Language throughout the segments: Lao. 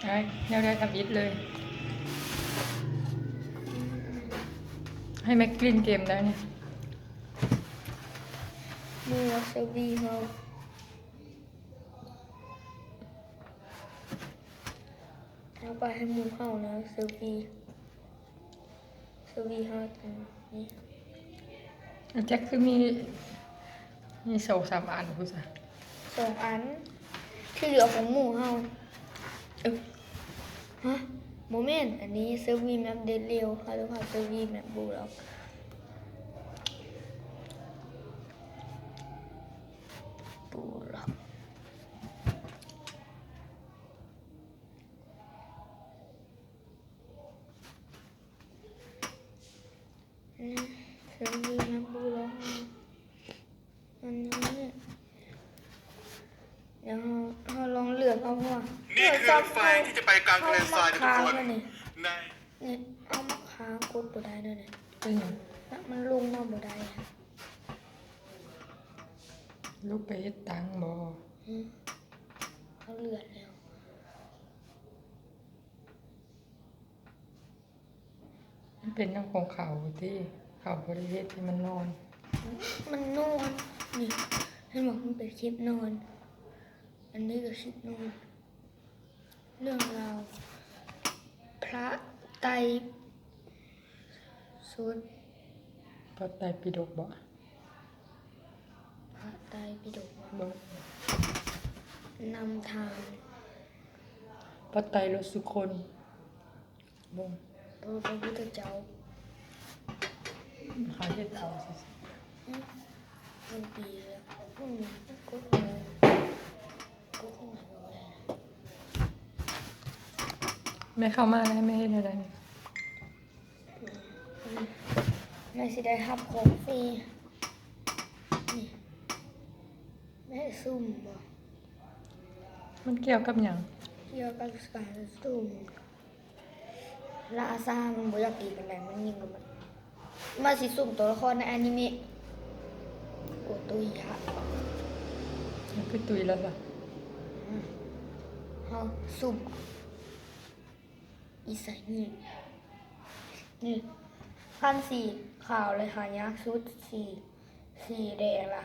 ອ້າຍ ແນວໃດທຳອິດເລີຍ ໃຫ້ແມັກຫຼິ້ນເກມໄດ້ນີ້. ໝູ່ເຊີບວີເຮົາ ເອົາໄປໃຫ້ໝູ່ເຮົານະ ເຊີບວີ ເຊີບວີເຮົາອັນນີ້ ແຈັກຄືມີ ມີສອງສາມອັນພຸ້ນຊະ ສອງອັນ ທີ່ເຫຼືອຂອງໝູ່ເຮົາ. ເອີ ຮະ ບໍ່ແມ່ນ ອັນນີ້ເຊີບວີແມັບເດດເຣວ ເຮົາເອີ້ນວ່າເຊີບວີແມັບບູລັອກ ບູລັອກ. ອືມ ເຊີບວີແມັບບູລັອກ ອັນນີ້ ດຽວເຮົາ ເຮົາລອງເລືອກເອົາ ເພາະວ່າ ນີ້ຄືລົດໄຟທີ່ຈະໄປກາງທະເລຊາຍທຸກຄົນ ໃນ ນີ້ ເອົາມາຄ້າງກົດບໍ່ໄດ້ເດີນີ້ ເປັນຫຍັງ? ມັນລົງມາບໍ່ໄດ້ ລູກໄປເຮັດຕັງບໍ່? ອືມ ເຂົາເລືອກແລ້ວ. ມັນເປັນນຳຂອງເຂົາຕິ ເຂົາບໍ່ໄດ້ເຮັດໃຫ້ມັນນອນ ມັນນອນ ນີ້ ເຫັນບໍ່ ມັນເປັນຄລິບນອນ ອັນນີ້ກໍຄລິບນອນ ເລື່ອງລາວ ພະໄຕ ສຸດ ພະໄຕປິດົກບໍ? ພະໄຕປິດົກບໍ? ບໍ່ ນຳທາງ ພະໄຕລົດສຸຄົນ ບໍ່ ເອີ ພະພຸດທະເຈົ້າ ເຂົາເຮັດເອົາຊື່ໆ ອືມ ເປັນປີແລ້ວ ອືມ ກົດ ແມ່ເຂົ້າມາແລ້ວ ແມ່ເຮັດແນວໃດນີ້? ອືມ ແມ່ຊິໄດ້ຮັບຂອງຟຣີ ນີ້ ແມ່ຊຸ່ມບໍ? ມັນກ່ຽວກັບຫຍັງ? ກ່ຽວກັບການຊຸ່ມ ລາຊາມັນບໍ່ຢາກຕີປານໃດ ມັນຍິງກັບມັນ ມາຊິຊຸ່ມຕົວລະຄອນໃນອານິເມະ ໂອ ຕຸຍຫະ ມັນຄືຕຸຍແລ້ວຊະ ອືມ ເຮົາຊຸ່ມ ອີໄຊນີ້ ນີ້ ຄັນສີຂາວແລະຫາຍາກສຸດ ສີ ສີແດງລະ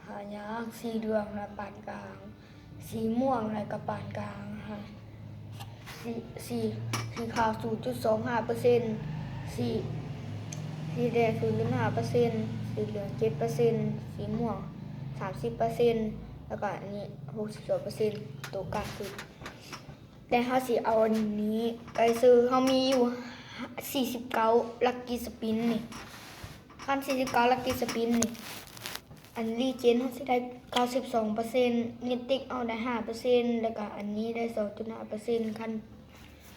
ຫາຍາກ ສີເຫຼືອງລະປານກາງ ສີມ່ວງລະກະປານກາງ ຫາ ສີ ສີ ສີຂາວສູນຈຸດສອງຫ້າເປີເຊັນ ສີ ສີແດງສູນຈຸດຫ້າເປີເຊັນ ສີເຫຼືອງເຈັດເປີເຊັນ ສີມ່ວງສາມສິບເປີເຊັນ ແລ້ວກະອັນນີ້ຫົກສິບສອງເປີເຊັນ ໂຕກາງສຸດ. ແຕ່ເຮົາຊິເອົາອັນນີ້ໄປຊື້ ເຮົາມີຢູ່ສີ່ສິບເກົ້າ ລັກກີສະປິນນີ້ ຄັນສີ່ສິບເກົ້າ ລັກກີສະປິນນີ້ ອັນລີເຈນເຮົາຊິໄດ້ເກົ້າສິບສອງເປີເຊັນ ມິຕິກເຮົາໄດ້ຫ້າເປີເຊັນ ແລ້ວກະອັນນີ້ໄດ້ສອງຈຸດຫ້າເປີເຊັນ ຄັນ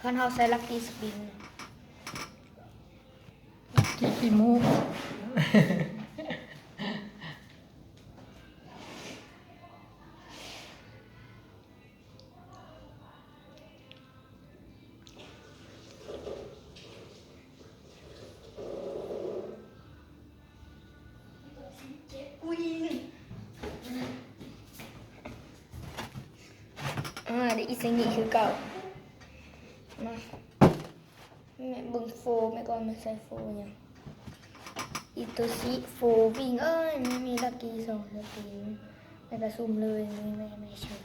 ຄັນເຮົາໃຊ້ລັກກີສະປິນ ຂີ້ ຂີ້ມູກ. ອາ ໄດ້ອີກສັກນິດຄືເກົ່າ ມາ. ແມ່ເບິ່ງໂຟ ແມ່ກ່ອນ ແມ່ໃສ່ໂຟຫຍັງ ອີໂຕຊິ ໂຟວິງ ເອີຍ ແມ່ມີລັກກີສອງສະປິນ ແມ່ກະຊຸ່ມເລີຍ ແມ່ ແມ່ ແມ່ຊຸ່ມ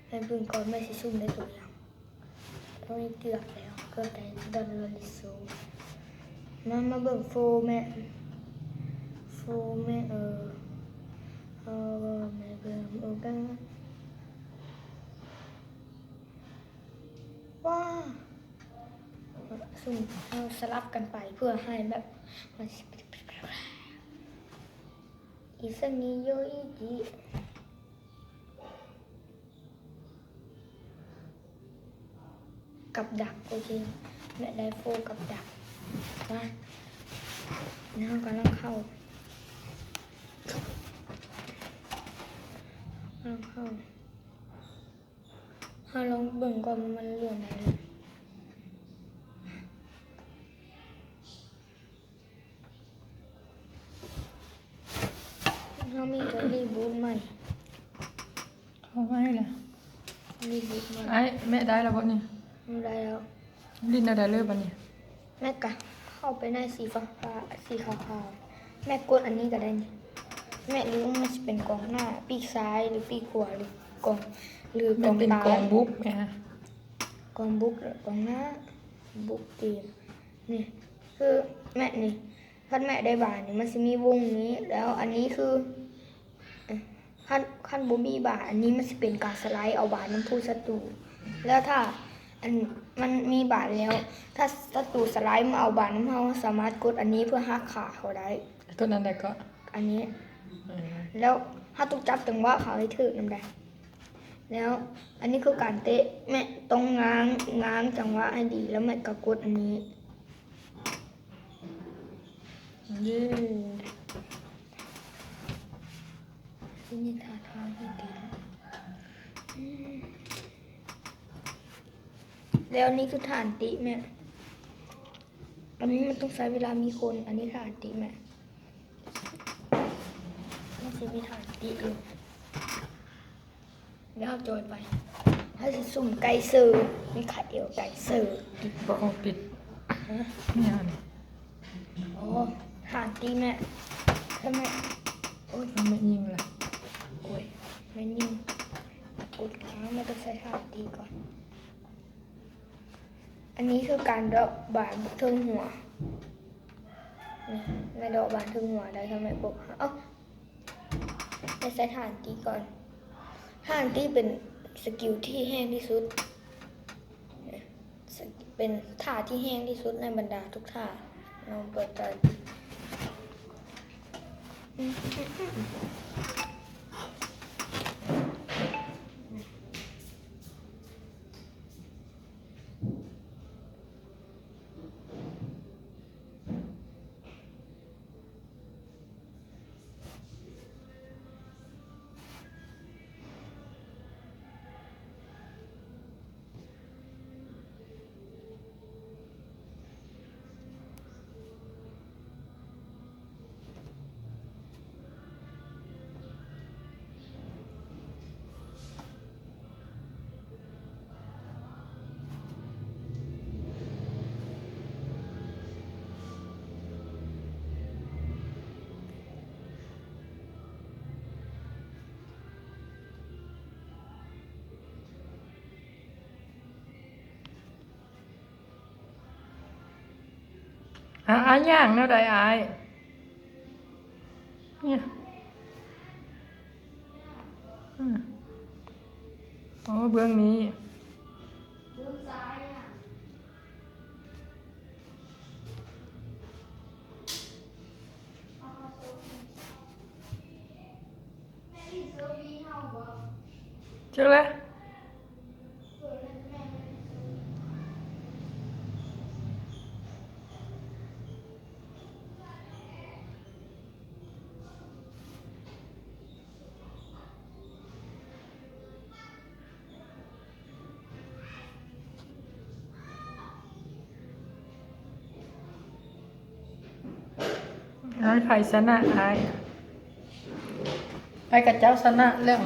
ແມ່ເບິ່ງກ່ອນ ແມ່ຊິຊຸ່ມໄດ້ໂຕຫຍັງ ໂອ້ຍ ເກືອບແລ້ວ ເກືອບໄດ້ດອນໂລລິໂຊ ມາ ມາເບິ່ງໂຟແມ່ ໂຟແມ່ ເອີ ເອີ ແມ່ເບິ່ງໂອກາ ວ້າ ຊຸ່ມ ເຮົາສະຫຼັບກັນໄປ ເພື່ອໃຫ້ແບບ ມັນຊິ ອີສະນິໂຍອີຈິ ກັບດັກ ໂອເຄ ແມ່ໄດ້ໂຟກັບດັກ ມາ ເຮົາກຳລັງເຂົ້າ ກຳລັງເຂົ້າ. ເຮົາລອງເບິ່ງກ່ອນວ່າມັນເຫຼືອໃດ. ເຮົາມີຕົວຣີບູດໃໝ່. ເຂົ້າໃໝ່ລະ. ອື ນີ້ດິບມາ. ອ້າຍ ແມ່ໄດ້ແລ້ວບໍ່ນີ້? ໄດ້ແລ້ວ. ຫຼິ້ນແນວໃດເລີຍບັດນີ້? ແມ່ກະເຂົ້າໄປໃນສີຟ້າໆ ສີຂາວໆ ແມ່ກົດອັນນີ້ກໍໄດ້ນີ້. ແມ່ ຫຼືມັນຊິເປັນກອງໜ້າ ປີກຊ້າຍ ຫຼືປີກຂວາ ຫຼືກອງ ຫຼືກອງຕາຍ ກອງບຸກແມ່ ກອງບຸກ ກອງໜ້າ ບຸກເກມ. ນີ້ຄືແມ່ນີ້ ຄັນແມ່ໄດ້ບານນີ້ ມັນຊິມີວົງນີ້ ແລ້ວອັນນີ້ຄື ຄັນ ຄັນບໍ່ມີບານ ອັນນີ້ມັນຊິເປັນການສະໄລເອົາບານນຳຜູ້ສັດຕູ ແລ້ວຖ້າ ອັນ ມັນມີບານແລ້ວ ຖ້າສັດຕູສະໄລມາເອົາບານນຳເຮົາ ເຮົາສາມາດກົດອັນນີ້ເພື່ອຫັກຂາເຂົາໄດ້. ກົດອັນໃດເກາະ? ອັນນີ້. ເອີ ແລ້ວເຮົາຕ້ອງຈັບຈັງຫວະເຂົາໃຫ້ຖືກນຳໃດ. ແລ້ວອັນນີ້ຄືການເຕະ ແມ່ຕ້ອງງາງ ງາງຈັງຫວະໃຫ້ດີ ແລ້ວແມ່ກໍກົດອັນນີ້. ເຢ້ ທີ່ນີ້ທ່າທາງທີ່ດີ. ແລ້ວນີ້ຄືທ່າອັນຕິແມ່. ອັນນີ້ມັນຕ້ອງໃຊ້ເວລາມີຄົນ. ອັນນີ້ທ່າອັນຕິແມ່. ມັນຊິມີທ່າອັນຕິຢູ່. ແລ້ວເຮົາຈອຍໄປ ເຮົາຊິສຸ່ມໄກ່ເສີ ມີຂາດດຽວໄກ່ເສີ. ປິດບໍ່ອອກ ປິດ. ຮະ? ແມ່ນ. ອໍ ທ່າອັນຕິແມ່. ທຳໄມ? ໂອ້ຍ ແມ່ຍິງລະ. ໂອ້ຍ ແມ່ຍິງ. ກົດຄ້າງ ແມ່ຕ້ອງໃຊ້ທ່າອັນຕິກ່ອນ. ອັນນີ້ຄືການເດາະບານເທິງຫົວ. ນີ້ ແມ່ເດາະບານເທິງຫົວໄດ້ ທຳໄມບໍ່? ເອົ້າ ແມ່ໃຊ້ທ່າອັນຕິກ່ອນ. ທ່າອັນຕິເປັນສະກິວທີ່ແຮງທີ່ສຸດ ເປັນທ່າທີ່ແຮງທີ່ສຸດໃນບັນດາທຸກທ່າ. ລອງເປີດໃຈ. ອາ ອາ ຍ່າງແນວໃດອ້າຍ? ນີ້ ອືມ ໂອ້ ເບື້ອງນີ້. ເຈີແລ້ວ. ອ້າຍ ໃຜຊະນະອ້າຍ? ອ້າຍ ຂະເຈົ້າຊະນະແລ້ວ.